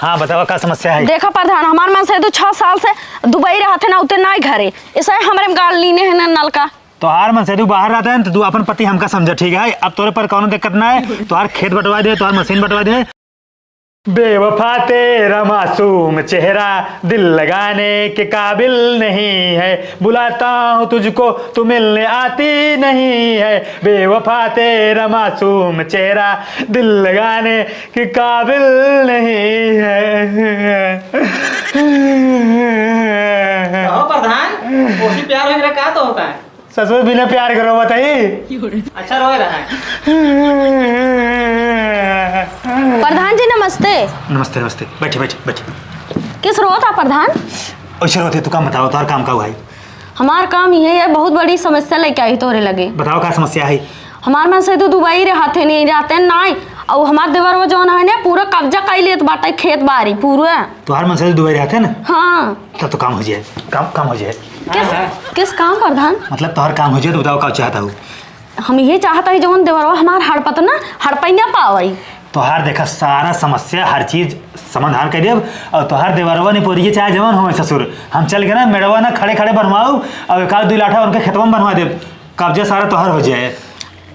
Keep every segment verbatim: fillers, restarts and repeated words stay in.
हाँ, बतावा, का समस्या है? देखा प्रधान, हमार मनसेदू छह साल से दुबई रहत है ना, उते नाई घरे, ऐसे हमरे में गाड़ लीने है ना नलका। तोहार मनसेदू बाहर रहत है ना, तो तू अपन पति हमका समझा, ठीक है? अब तोरे पर कौनो दिक्कत ना है, तोहार खेत बंटवा दे, तोहार मशीन बंटवा दे। बेवफा तेरा मासूम चेहरा दिल लगाने के काबिल नहीं है, बुलाता हूँ तुझको तू मिलने आती नहीं है। बेवफा तेरा मासूम चेहरा दिल लगाने के काबिल नहीं है। कहो प्रधान, ओसी प्यार वगैरह का तो होता है? ससुर बिना प्यार करो बताई। अच्छा, रोए रहा है। प्रधान जी, नमस्ते। नमस्ते, नमस्ते। बैठे, बैठे, बैठे। किस रोत आ प्रधान? ओइसे रोते, तू काम बतावा, तोहर काम का हुआ है? हमार काम ये है, बहुत बड़ी समस्या लेके आई तोरे लगे। बतावा, का समस्या है? हमार मनसेदू दुबई रहत है, नहीं रहते नाई, और हमार देवरवा जौन है ना, पूरा कब्जा कर लेत बाटे खेत बारी पूरा। तोहार मनसेदू दुबई रहत है ना? हाँ। तब तो काम हो जाए, काम, काम हो जाए। किस, हाँ, हाँ। किस काम प्रधान? मतलब तोहर काम हो जाए तो बताओ का चाहता हूँ? हम ये चाहता है जौन देवरवा हमार हड़पत ना, हड़पै ना पावई। तोहार देखा सारा समस्या, हर चीज समाधान कर देब। और तोहार देवरवा ने पोरिए चाहे जवन हो ससुर, हम चल के ना मेड़वा ना खड़े खड़े बनवाऊ और एक आध दो लाठा उनके खेतवा में बनवा देब, कब्जा सारा तोहार हो जाए।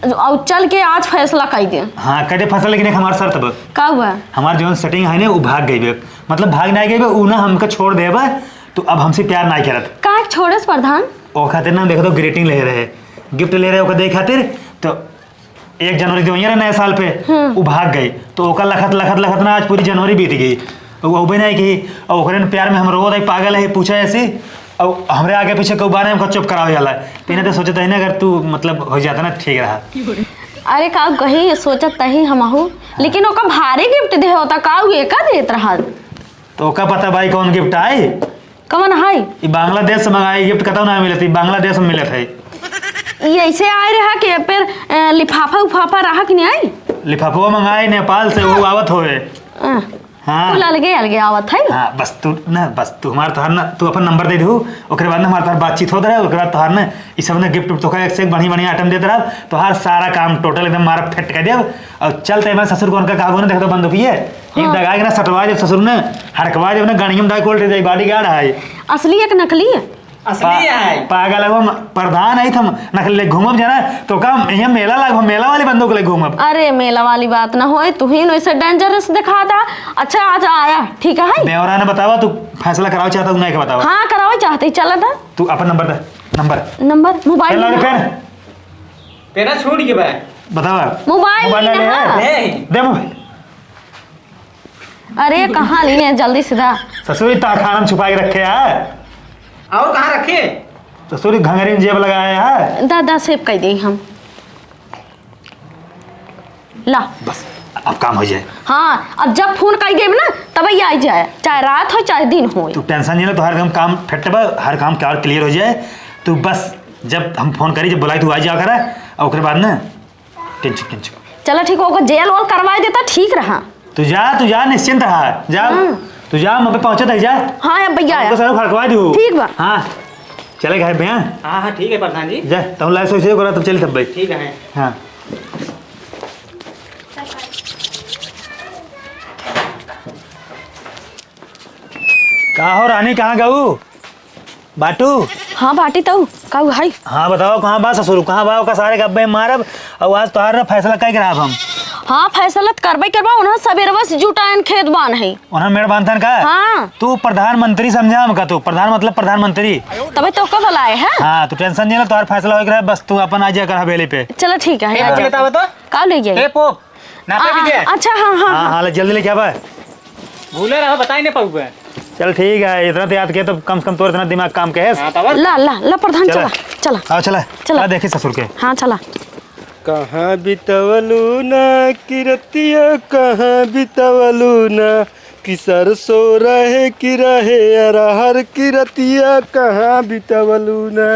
और चल के आज फैसला कर दे। हाँ, कर दे फैसला, लेकिन एक हमार शर्त बा। का हुआ? हमार जौन सेटिंग है ना, वो भाग गई बे। मतलब भाग ना गई बे, ऊ ना हमका छोड़ देबा, तो अब हमसे प्यार ना करत। का छोड़स प्रधान? ओ खातिर ना, हम देखो तो ग्रीटिंग ले रहे, गिफ्ट ले रहे ओकर दे खातिर, तो एक जनवरी के वहीं रहे नया साल पे, हम्म। उ भाग गई, तो ओकर लखत लखत लखत ना आज पूरी जनवरी बीत गई। उ अउबे नहीं की, और ओकरे न प्यार में हम रो रहे, पागल है, पूछे ऐसी, और हमरे आगे पीछे कोई बारे हमको चुप करावे जाला। तो इन्हें तो सोचत है ना, अगर तू मतलब हो जाता ना, ठीक रहा। अरे का कही, सोचत तही हमहू, लेकिन ओका भारी गिफ्ट दे होता, का उ एका देत रहा? तो ओका पता भाई कौन गिफ्ट आई? कवन है? ई बांग्लादेश से मंगाई गिफ्ट, कतौ ना मिलत, ई बांग्लादेश में मिलत है। ई ऐसे आए रहा कि ए पर, अ, लिफाफा उफाफा रहा कि नहीं आई? लिफाफवा मंगाई नेपाल से, वो आवत होवे। अ, हाँ। कुल अलगे अलगे आवत है। हाँ, बस तू ना, बस तू हमार तोहार ना, तू अपन नंबर दे दू, ओकरे बाद ना हमार तोहार बातचीत होत रहे, ओकरे बाद तोहार ना ई सब ना गिफ्ट उफ्ट तोका एक से एक बढ़िया बढ़िया आइटम देत रहा, तोहार सारा काम टोटल एकदम मारा फिट कर देब। और चलते मैं ससुर को उनका कहा ना, देख तो बंदूक ये, एक हाँ। दगा के ना सटवा देब ससुर ने, हड़कवा देब ना, गणियम डाई कोल्ड जाई, बॉडीगार्ड है। असली एक नकली है? असली पा-, है। पागल है वो, म-, प्रधान है, हम नकली ले घूमब जाना, तो का यहाँ मेला लाग, मेला वाली बंदूक ले घूमब। अरे मेला वाली बात ना होए, तू ही वैसे डेंजरस दिखा था। अच्छा आज आया, ठीक है? देवरा ने बतावा, तू फैसला करावे चाहता हूँ, नहीं के बतावा। हाँ करावे चाहते ही, चला था। तू अपन नंबर दे, नंबर। नंबर, मोबाइल चला रे नंबर। पेन। पेना छूट के बा। बतावा। मोबाइल मोबाइल नहीं ले ले। है। नहीं। दे मोबाइल। अरे, कहाँ लीने, जल्दी से दा। ससुरी ताखाना में छुपा के रखे है। और कहाँ रखे? ससुरी घंघरी में जेब लगाया है। दा, दा, सेव कर दे हम। ला। बस, अब काम हो जाए। हाँ, अब जब फोन कर देब ना, तब ये आ जाए, चाहे रात हो, चाहे दिन हो। तू टेंशन नहीं ले, तो हर काम, काम फिट बा, हर काम क्लियर हो जाए। तू बस, जब हम फोन करी, जब बुलाई, तू आ जाया करा, और ओकरे बाद ना, टेंशन, टेंशन। चला ठीक, ओकर जेल वेल करवाए देता, ठीक रहा। तू जा, तू जा, निश्चिंत रहा, जा। हाँ। तू जा, मैं पे पहुँचत है, जा। हाँ, अब भैया आया। ओकर सारा फड़कवा दू। ठीक बा। हाँ, चले घर पे, हाँ? हाँ, हाँ, ठीक है प्रधान जी। जा, तुम लाए सोचे करा, तब चल तब भाई। ठीक है। हाँ। का हो रानी, कहाँ गऊ? बाटू। हाँ बाटी तऊ, का हुआ है? हाँ बताओ, कहाँ बा ससुर, कहाँ बा? ओका सारे गब्बे मारब, और आज तोहार ना फैसला कई कराब हम। हाँ फैसला त करबे करबा, उन्हें सबेरवा से जुटायन खेत बान है। उन्हें मेड़ बांधन का? हाँ। तू प्रधानमंत्री समझा हमका, तू प्रधान मतलब प्रधानमंत्री। तबे तो का बुलाए है? हाँ, तू टेंशन नहीं ले, तोहार फैसला हो गया, बस तू अपन आ जा कर हवेली पे। चलो ठीक है, ए, आ जा। बतावा तो। का ले जाए? ए पोप, नापे आ, भी दे। अच्छा, हाँ, हाँ, हाँ, हाँ। हाँ, ले, जल्दी लेके आवा। भूले रहो, बताई नहीं पाऊबे। चल ठीक है, इतना तो याद किया तो कम से कम तोर इतना दिमाग काम के है। हाँ, तब? ला, ला, ला प्रधान, चला। चला, चला। हाँ, चला। चला। ला, देखी ससुर के। हाँ, चला। कहाँ बितवलू ना किरतिया, कहाँ बितवलू ना, कि सरसों रहे कि रहे अरहर किरतिया, कहाँ बितवलू ना।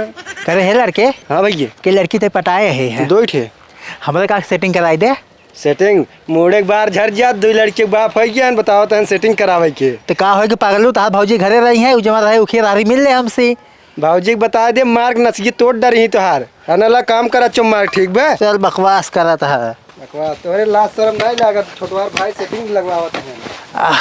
करे हे लड़के? हाँ भैया। के लड़की ते पटाए है, है? दो ही ठे। हमरे का सेटिंग कराई दे। सेटिंग? मोड़े के बार झर जात, दुई लड़के के बाप है ज्ञान, बतावत हन सेटिंग करावे के। तो का होए के पागलू, तहार भौजी घरे रही है, उ जमा रहे, उखिए रारी मिल ले हमसे। भौजी के बता दे, मार के नसिए तोड़ डरी ही तोहार। अनला काम कर, अच्छो मार, ठीक बा? चल बकवास करत है। बकवास, तोहरे लाज शरम नहीं लागत, छोटवार भाई सेटिंग लगवावत है। आह।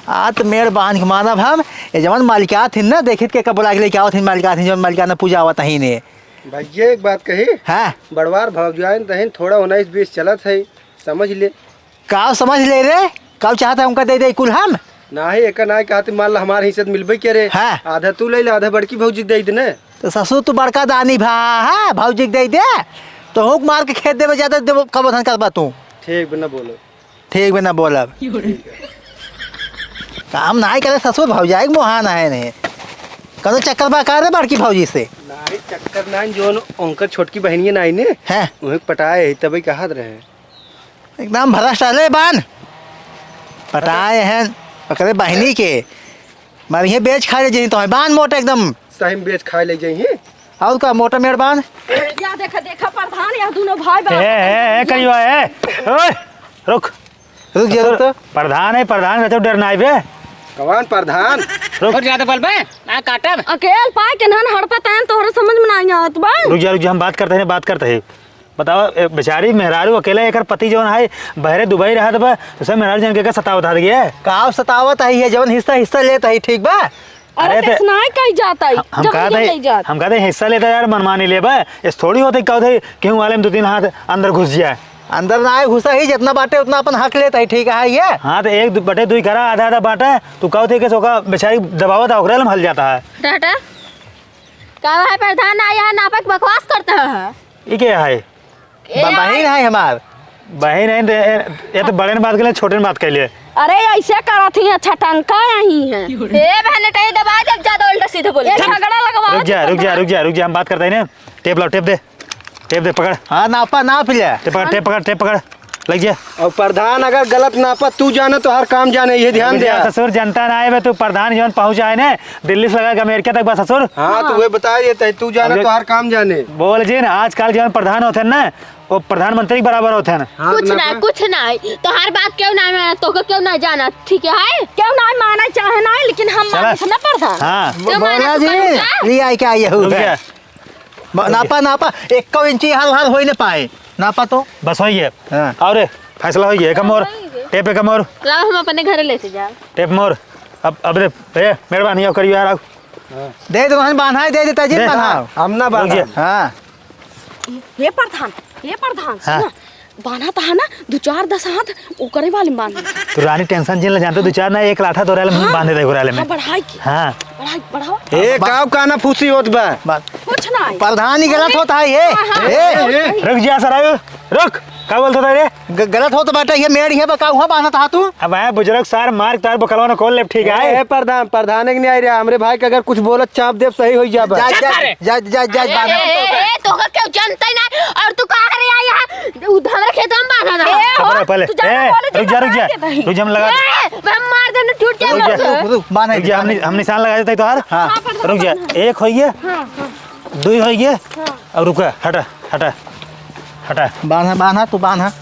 आ त मेड़ बांध के मानब हम, ये जवन मालिकात हिन ना, देखित के कब बोला के लेके आवत हिन मालिकात हिन, जवन मालिकात ना पूजा आवत हिन ने। भैया, एक बात कही। हाँ। बड़वार भौजाइन तहिन थोड़ा उन्नीस बीस चलत है, समझ ले। का समझ ले रे? का चाहत है उनका दे दे कुल हम? नाही, एका नाही कहत, मान ला हमार हिस्सा त मिलबे करे। हाँ। आधा तू ले ले, आधा बड़की भौजी के दे दे ने। तो ससुर तू बड़का दानी भा, हाँ, भौजी के दे दे। तो हुक मार के खेत देबे ज्यादा देबो, कब धन करबा तू? ठीक बे, ना बोलो। ठीक बे, ना बोलब। ठीक है। काम नाही करे ससुर, भौजाई के मोहान है ने। कौनो चक्कर बा का रे बड़की भौजी से? नाही, चक्कर नाही, जोन उनकर छोटकी बहनिया नाही ने, हैं? उहे पटाए है, तबे कहत रहे। एकदम भ्रष्ट है रे बान। पटाए हैं, ओकरे बहनी के। मार इहे बेच खा ले जही तो है, बान मोट एकदम। सही में बेच खा ले जही। और का मोटा मेड़ बान? या देखा, देखा प्रधान, या दोनों भाई बाप। ए, ए, ए, करियो, ए। ओए, रुक। रुक जा, रुक तो। प्रधान है, प्रधान का तो डर नाही बे। कौन प्रधान? रुक। और ज्यादा बोल बे, ना काटब। अकेल पाए के नहन हड़पत आयन, तोहरे समझ में नाही आवत बा। रुक जा, रुक जा, हम बात करते हैं, बात करते हैं। बताओ, ए, बेचारी मेहरारू अकेले, एकर पति जवन है, बहरे दुबई रहत बा, तो सब मेहरारू जन के का सतावत हाथ गया? का सतावत है, ये जवन हिस्सा, हिस्सा लेत है, ठीक बा? अरे, अरे, ते तैसनाई कही जात है, हम, हम जवन कहत ये है, नहीं जात। हम कहत है, हिस्सा लेता यार, मनमानी लेबा। इस थोड़ी होते, कहत है, केहू वाले में दो तीन हाथ अंदर घुस जाए। अंदर ना आए, घुसा ही, जितना बाटे, उतना अपन हक लेत है, ठीक है, ये? हाँ, तो एक दु-, बटे दुई करा, आधा, आधा बाटे, तू कहत है कि सोका बेचारी दबावत है, ओकरे में हल जाता है। टाटा। का है प्रधान, ना यहाँ नापक बकवास करता है। ई के है? ए ब-, बहिन है हमार। बहिन है, ये, ये तो बड़े ने बात कइले, छोटे ने बात कइले। अरे, ऐसे करत ही, अच्छा टंका यही है। ए बहन, टाई दबा, जब ज्यादा उल्टा सीधा बोले। ए, झगड़ा लगवा रुक जा, रुक जा, रुक जा, रुक जा, हम बात करते हैं ना। टेप लाओ, टेप दे, टेप दे, पकड़। हाँ, नापा, नाप ले। टेप पकड़, टेप पकड़, टेप पकड़, लग जा। और प्रधान, अगर गलत नापा तू जाने, तो हर काम जाने, ये ध्यान रुक दे। जा, ससुर, जनता ना आए बे, तू प्रधान जौन पहुँच आए ने, दिल्ली से लगा के अमेरिका तक बा ससुर। हाँ, तो हाँ। वह बता देता है, तू जाने अब तो हर काम जाने। बोल जिन, आजकल जौन प्रधान होते हैं ना, वो प्रधानामंत्री के बराबर होते हैं। हाँ, कुछ तो ना, नापा। कुछ ना, तोहार बात क्यों ना माना, तोके क्यों ना जाना, ठीक है? क्यों ना माना चाहे ना, लेकिन हम चला। माने से ना प्रधान। हाँ। क्यों माना बोला तू जी, करूँगा? ले आई क्या ये रुक हुआ? जा। म-, नापा, नापा, एक इंची हाल हाल होई ना पाए। नापा तो। बस होई है। हाँ। और फैसला होई है, एक मोर, टेप एक मोर। लाओ, हम अपने घरे लेते जाओ। टेप मोर। अब, अब दे, ए, मेहरबानी, आओ करियो यार, आओ। दे दो, हम बांधा, दे देता जी, दे। बांधा। हम ना रुक जा। बांधा। हाँ। हे प्रधान, हे प्रधान, हाँ। सुना, बांधा तो है ना, दो चार दस हाथ ओकरे वाले में बांध। तू रानी टेंशन जिन ले जानते, दो चार ना, एक लाठा तोरा ले हाँ। बांधे दे गोराले में। हाँ, बढ़ाई की। हाँ। बढ़ाई, बढ़ाओ। ए, बा- काव काना फूसी होत बा? बा- कुछ ना है। प्रधान ही गलत होता है ये। हाँ, हाँ, ए, हाँ, ए, हाँ। रुक जा सरायु, रुक। का बोलत होता है रे? ग-, गलत होत बाटे, ये मेड़ ये बा, का हुआ बांधत हा तू? अब आए बुजुर्ग सार मार तार बकलवा न खोल ले, ठीक है? ए, ए, प्रधान, प्रधान एक नहीं आई रे, हमरे भाई के अगर कुछ बोलत चाप देब, सही होई जाबा। जा, जा, जा, जा, जा, ए, बांध। ए, ए, ए, तोका क्यों जनता ही ना? और तू कहाँ रे आई यहाँ? उ हमरा खेतवा में बांधा रहा। ए, हो, पहले, पहले। तू जाना ए, बोले रुक जा, रुक जा। रुक जा, हम लगा ए, हम मार देने टूट जाए रुक जा। बस। रुक, रुक, बांध रुक जा, हम नि-, हम निशान लगा देते हैं तोहार। हाँ। हाँ, प्रधान, रुक जा। प्रधान। एक होइए, हाँ, हाँ। दुई होइए, हाँ। अब रुका, हटा, हटा, हटा। बांधा, बांधा, तू बांधा,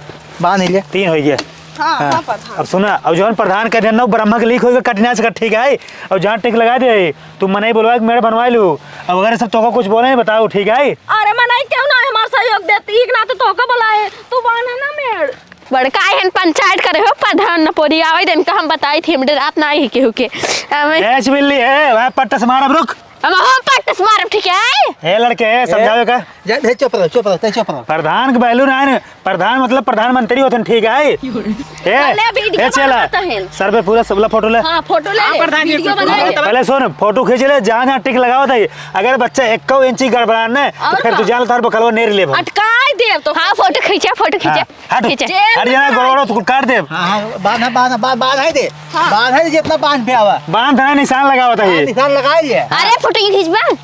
बांध ले। तीन होइए। हाँ, हाँ। हाँ, प्रधान। अब सुना, अब जौन प्रधान कह देना, ब्रह्मा के लीक होइए, कठिनाई से कट, ठीक है? अब जहाँ टिक लगा दे, तू मनई बोलवा के मेड़ बनवा लू। अब अगर सब तोका कुछ बोले, बताओ, ठीक है? अरे मनई क्यों ना हमार सहयोग देती, एक ना तो तोका बोला है, तू बांधा ना मेड़। बड़का एहन पंचायत करे हो, प्रधान न पोरी आवे, इनका हम बताई थी, हम डरात ना ही केहू के। हमें ए, चिबिल्ली, ए, वह पट्टा से मारब, रुक। हम, हम पट्टा से मारब, ठीक है? ए, लड़के, ए, समझावे का? जा, ए, चुप रहो, चुप रहो, तै चुप रहो। प्रधान के value ना है ना, प्रधान मतलब प्रधानमंत्री होते हैं, ठीक है? ए, अरे, video ए, चला। बनाता है। सर पे पूरा सबला फोटो ले। हाँ, फोटो ले हाँ, ले, प्रधान जी, video फोटो बना ले। ले। पहले सुन, फोटो खींच ले, जहाँ, जहाँ टिक लगावत है। अगर बच्चा एक्को इंची गड़बड़ा ने, तो और फिर का? तू जान, तार बकलवा नेर लेबो। अटकाई देब तो। हाँ, फोटो खींचा, फोटो खींचा। हाँ। हट, खींचे। हट जाना, गोड़, गोड़ तो काट दे। हाँ, हाँ, बांधा, बांधा, बा-, बांधा ही दे। हाँ। बांधा ही दे, जितना बांध पे आवा। बांध ना, निशान लगावत है हाँ, ये। निशान लगा लिया। अरे, फोटो ये खींचबा?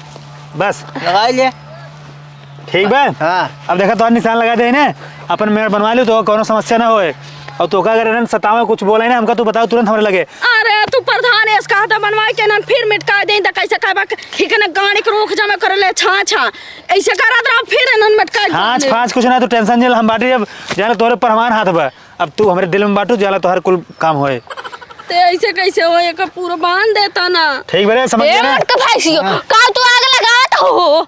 बस। लगा लिया। ठीक बा? हाँ। अब देखा, तोहार निशान लगा दे ने, अपन मेड़ बनवा लियो, तो कौनो समस्या ना होए। और तोका अगर इन्हन सतावे, कुछ बोले ना, हमका तू बताओ तुरंत हमरे लगे। अरे, तू प्रधान एस कहा था बनवाए के इन्हन फिर मिटका दे, तो कैसे कहबा कि इकने गाड़ी के रोक जमा कर ले, छा, छा। ऐसे करत रहो, फिर इन्हन मटकाई छाछ बांधे। फाछ कुछ ना, तू tension झेल, हम बाटी अब जाने तोरे पर हमार हाथ बा। अब तू हमरे दिल में बाटू, जाला तोहर कुल काम होए। ते ऐसे कैसे हो, एक पूरा बांध देता ना। ठीक बरे, समझ ए, गया ना? मटका भाई सियो, हाँ। का तू आग लगावत हो?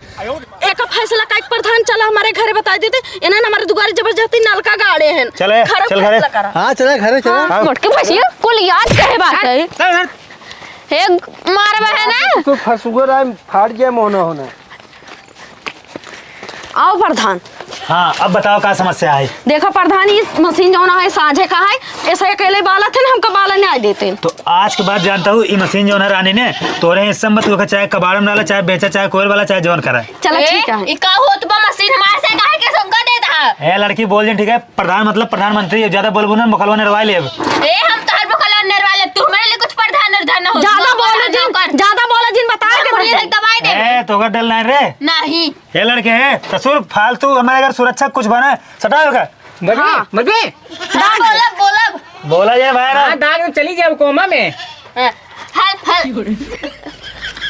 एक फैसला का एक प्रधान चला हमारे घरे बताइ देते, इन्हन हमारे दुआरे जबरदस्ती नलका गाड़े हैं। चले, खराब चल घरे। फैसला करा। हाँ, चले घरे, चले। हाँ, हाँ। मोटकी भैंसिया, कुल याद कहे बात है। चल, चल। हे, मार बहन है। तो फसुगर आए, फाट गया मोहना होना। आओ प्रधान। हाँ, अब बताओ का समस्या है? देखो प्रधान, ई मशीन जौन है साँझे का है, ऐसे अकेले बालत है ना, हमका बाला न्याय देते। तो आज के बाद जानता हूँ, ई मशीन जौन है रानी ने, तोरे हिस्सा में तू ओके चाहे कबाड़ में डाला, चाहे बेचा, चाहे कोयर वाला, चाहे जौन करा। चलो ए, ठीक है। ई का होत बा मशीन हमारे से काहे के संका देत है? ए लड़की बोल जिन, ठीक है? प्रधान मतलब प्रधानमंत्री, ज्यादा बोलबू ना, मुखलवा नेरवाई लेब। ए, हम तोहर मुखलवा नेरवाई लेब, तू हमारे लिए कुछ प्रधान उधान ना हो, ज्यादा बोलो जिन, ज्यादा बोलो जिन, बताए दे मुड़ी मुझे। तक दबाई दे। ए, तोहका डर नहीं रे। नहीं। ए लड़के, ए, ससुर, फालतू हमारे अगर सुरक्षा कुछ बना, सटाओ का। मरबे, हाँ। मरबे। हाँ, बोलब, बोलब। बोला जाए भाई ना। हाँ, दाग में चली जाए कोमा में। हाँ, हल, हल।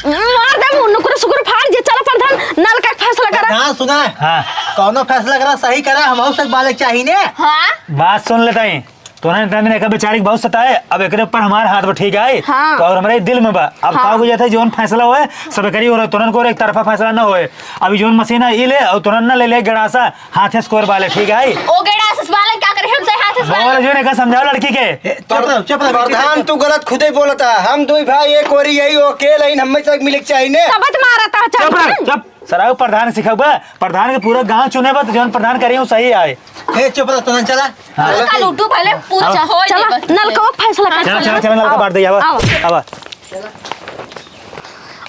मार दे मुन्नू, कुकुर सुकुर फाड़ जे। चलो प्रधान, नलका के फैसला करा। हाँ, सुना। हाँ। कौनो फैसला करा, सही करा, हम से बालक चाहिए ने। हाँ। बात सुन लेता ही। तोहरा इतना दिन एकर बेचारी के बहुत सताए, अब एकरे ऊपर हमार हाथ बा, ठीक है? हाँ। तो और हमारे दिल में बा। अब हाँ। का हो जाता है, जौन फैसला होए, सब करी हो रहा, तुरंत को एक तरफा फैसला ना होए। अभी जौन मशीन है, ई ले, और तुरंत ना ले ले गड़ासा, हाथे से कोर बाले, ठीक है? ओ गड़ासा से बाले क्या करे, हमसे हाथे से बाले? बोल, जो ने का समझाओ लड़की के। ए, चुप रहो, चुप रहो, प्रधान, तू गलत खुदे बोलता। हम दो भाई एक ओरी यही, ओके, लेकिन हमें सब मिले के चाहिए ने। सबत मारता है, चुप रह, चुप। सराउ प्रधान सिखाबा, प्रधान के पूरा गांव चुने बा, तो जौन प्रधान करिए, वो सही आए। ए, चुप रह, प्रधान, चला। हाँ। चला। नलका लूटू भले, पूरा हाँ। हो चला, बस। नलका वो फैसला कर। चला, चला, चला, नलका आवा। बांट दे, आवा। आवा। आवा।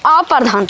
आओ प्रधान।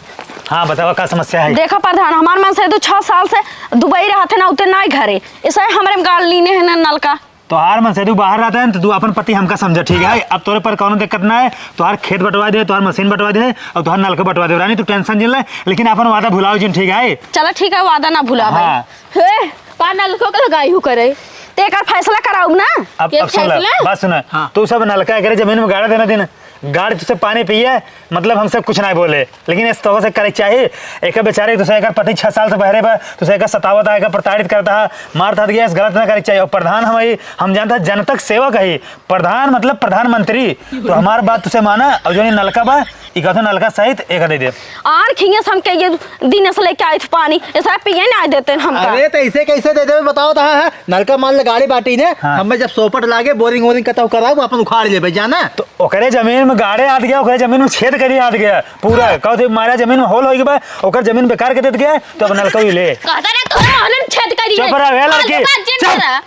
हाँ, बतावा, का समस्या है? देखा प्रधान, हमार मनसेदू छह साल से दुबई रहत है ना, उते ना घरे। ऐसा है, हमरे में गाड़ लीने है ना नलका। तोहार मनसेदू बाहर रहता है, तो तू अपन पति हमका समझा, ठीक है? अब तोरे पर कौनो दिक्कत ना है, तोहार खेत बंटवा दे, तोहार मशीन बंटवा दे, और तोहार नलका बंटवा दे। रानी, तू tension जिन ले, लेकिन अपन वादा भुलाओ जिन, ठीक है? चला, ठीक है, वादा ना भुलावे। हाँ। हे, पा नलको के लगाई हूँ करे। ते एकर फैसला कराऊ ना? अब, के अब सुन ले, फैसला? बात सुन। हाँ। तू सब नलका एकरे जमीन में गाड़ा देना दिन, गाड़ तुझसे पानी पिए, मतलब हमसे कुछ ना बोले, लेकिन इस तरह से करे के चाहिए। एक बेचारे तुझसे एकर पति छह साल से बहरे बा, तुझसे एकर सतावत है, एकर प्रताड़ित करता है, मार धार गया, इस गलत ना करे के चाहिए। और प्रधान हम ही, हम जानता है जनता के सेवक है, प्रधान मतलब प्रधानमंत्री। तो हमार बात तुझसे माना, और जो ये नलका बा, ई कहत नलका सहित एक दे दे। आर खिंगे से हमके ये दिन से लेके आए थे पानी, ऐसा पिए ना देते हैं हमका। अरे तो ऐसे कैसे दे देवे बताओ तो, हाँ, हाँ। नलका मान ले गाड़ी बाटी ने, हाँ। हमें जब सोपट लागे बोरिंग वोरिंग कतौ कराओ, वो अपन उखाड़ लेबे जाना। तो ओकरे जमीन में गाड़े आत गया, ओकरे जमीन में छेद करी आत गया पूरा। कहो थे मारा जमीन में होल होई के बा, ओकर जमीन बेकार के देत गया, तो अब नलका ही ले। कहता ना तोहरे मोहन में छेद करी चुप है। रह, ए लड़की, और बात जिन चुप। करा।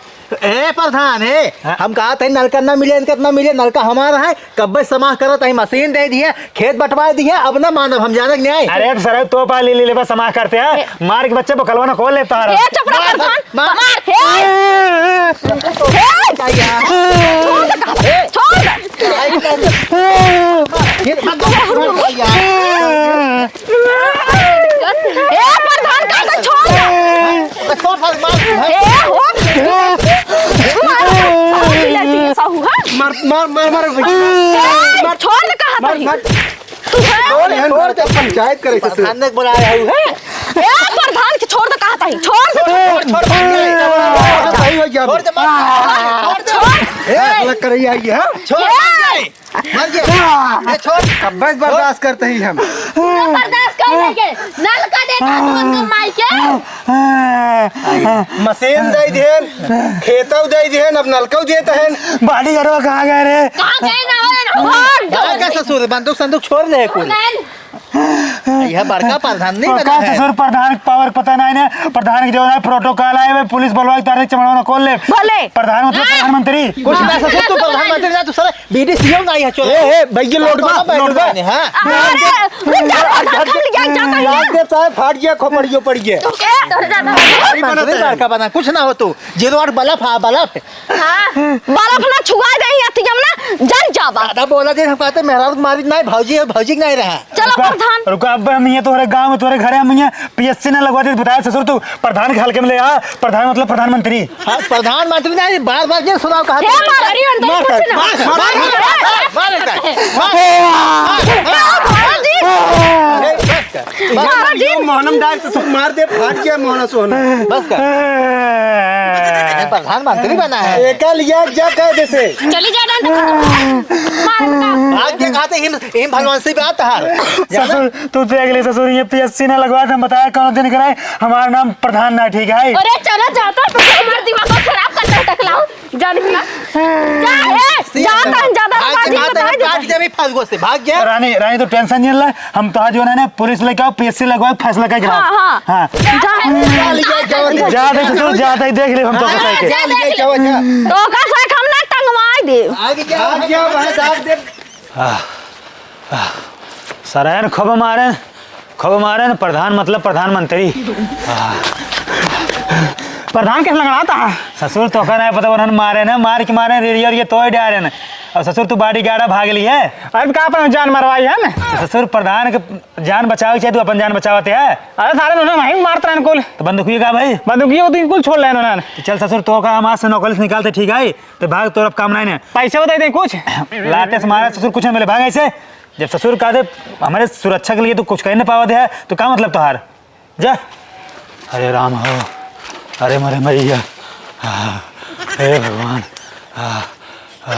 ए प्रधान, ए, हाँ? हम कहा थे नलका ना मिले, इनका ना मिले, नलका हमारा है, कब्बे समाह करत है, मशीन दे दिए, खेत बंटवा दिए, अब ना मानब हम, जाने के नहीं। अरे सर, तो पा ले, ले, ले, बस समाह करते हैं, ए। मार के बच्चे बकलवा ना खोल लेता है। ए, चुप रह, मार, प्रधान, मार। मार, ए। ए। छोड़ दे, छोड़ दे। ये मत दो, यार। ए, प्रधान, का तो छोड़ दे। तो छोड़, छोड़, मार। ए, हो। मार, मार, मार, मार, मार। ए, छोड़ दे, कहा मार, तही। मार। तू है? छोड़, छोड़ दे, पंचायत करे से। प्रधान ने बुलाया है, है? ए, प्रधान के छोड़ दे, कहा तही। छोड़ दे। छोड़, छोड़, मार। सही हो गया। छोड़ दे, मार। छोड़। ए, अलग करे आई है। छोड़, ए। मार दे। मर गया। ए, छोड़। अब बस बर्दाश्त करते ही हम। पूरा बर्दाश्त कर लेंगे। नलका देता तू उनका माई के। मशीन दे दिहन, खेतौ दे दिहन, अब नलकौ देत हन। बॉडीगार्डवा कहाँ गए रे? कहाँ गए ना हो, ना हो। कहाँ का ससुर, बंदूक संदूक छोड़ ले कुल। नहीं। यह बड़का प्रधान नहीं तो बना का है। ससुर प्रधान के पावर पता नहीं ना, प्रधान के जो है प्रोटोकॉल आए, वे पुलिस बोलवा के तारे चमड़वा ना खोल ले। भले। प्रधान मतलब हाँ। प्रधानमंत्री। कुछ ना ससुर, तू प्रधानमंत्री ना, तू साला बीडीसीओ ना, यहाँ चलो। ए, ए, भैया, लोट बा, लोट बा। हाँ। अरे, रुक जा, रुक जा, रुक जा, रुक जा, रुक जा। राजदेव साहब, फाट गया, खोपड़ियो पड़ गया। तू क्या? डर जाता है। अरे, बना, बड़का बना, कुछ ना हो तू। जीरो आठ बल्ब, हाँ, बल्ब। हाँ, बल्ब ना छुआ दे, या तिजम ना जल जाबा। ज्यादा बोला दे, हम कहते मेहरारू के मारी नहीं, भौजी है, भौजी के नहीं रहा। चलो रुका, प्रधान। रुका, अब हम ये तोहरे गांव में, तोहरे घरे हम ये पीएससी ना लगवा दे, बताया ससुर तू। प्रधान के हल्के में ले आ, प्रधान मतलब प्रधानमंत्री। हाँ, प्रधानमंत्री नहीं, बार बार ये सुनाओ कहा हे था। मार, अरे, अंदर मार, कुछ ना। मार, मार, मार, मार, मार, मार, मार, मार, मार, मार, मार, मार, महाराज जी। अरे, बस कर। महाराज जी। यो मोहनम डाल से सब मार दे, फाट गया मोहना सोहना। बस कर। प्रधानमंत्री बना है। एका लिया जा कह दे से। चली जा ना। मार का। भाग के खा तो हिम, हिम भगवान से बात हार। ससुर, तू देख ले ससुर, ये पीएससी ना लगवा दे, हम बताया कौन दिन कराए, हमारा नाम प्रधान ना ठीक है। अरे चला जाता है, तो हमारा दिमाग को खराब करता है, टकलाओ। जान के ना। जा, ए, जाता है, ज्यादा भाग बात के, नहीं भाग बताए के, भाग देता। के, भाग के, भाग के। रानी, रानी, तू टेंशन नहीं ले, हम तो आज जो है ना, पुलिस लेके आओ, पीएससी लगवाओ, फैसला करके आओ। हाँ, हाँ। हाँ। जा। जा, ले जाए, जाओ, जाओ। जा दे ससुर, जा दे, देख ले, हम तो हाँ, फंसाई के। जा, ले जाए, जाओ, जा। तो का साथ हम ना टंगवाई दे। आगे क्या? आगे क्या, भाई, दाब दे। आह, आह, सरायन खूब मारेन, खूब मारेन, प्रधान मतलब प्रधानमंत्री। आह। प्रधान कैसे लंगड़ाता है? ससुर, तोका ना पता, उन्हन मारेन, मार के मारेन, रेडियो, रेडियो तोड़ डारेन। अब ससुर, तू बॉडीगार्ड है, भाग ली है। अरे, का अपन जान मरवाई है ना? ससुर, प्रधान के जान बचावे के चाही, तू अपन जान बचावत है। अरे, सारे उन्हन वहीं मारत रहन कुल। तो बंदूकिया का भाई? बंदूकिया वो तो कुल छोड़ लेन उन्हन। तो चल ससुर, तोका हम आज से नौकरी से निकालते, ठीक है? तो भाग, तोर अब काम नहीं ने। पैसे बताई दे कुछ। लाते से मारा ससुर, कुछ न मिले, भाग ऐसे। जब ससुर का दे, हमारे सुरक्षा के लिए तू कुछ कह नहीं पावा दे है, तो का मतलब तोहार? जा। अरे राम हो, अरे मरे मैया, आ, हे भगवान, आ, आ,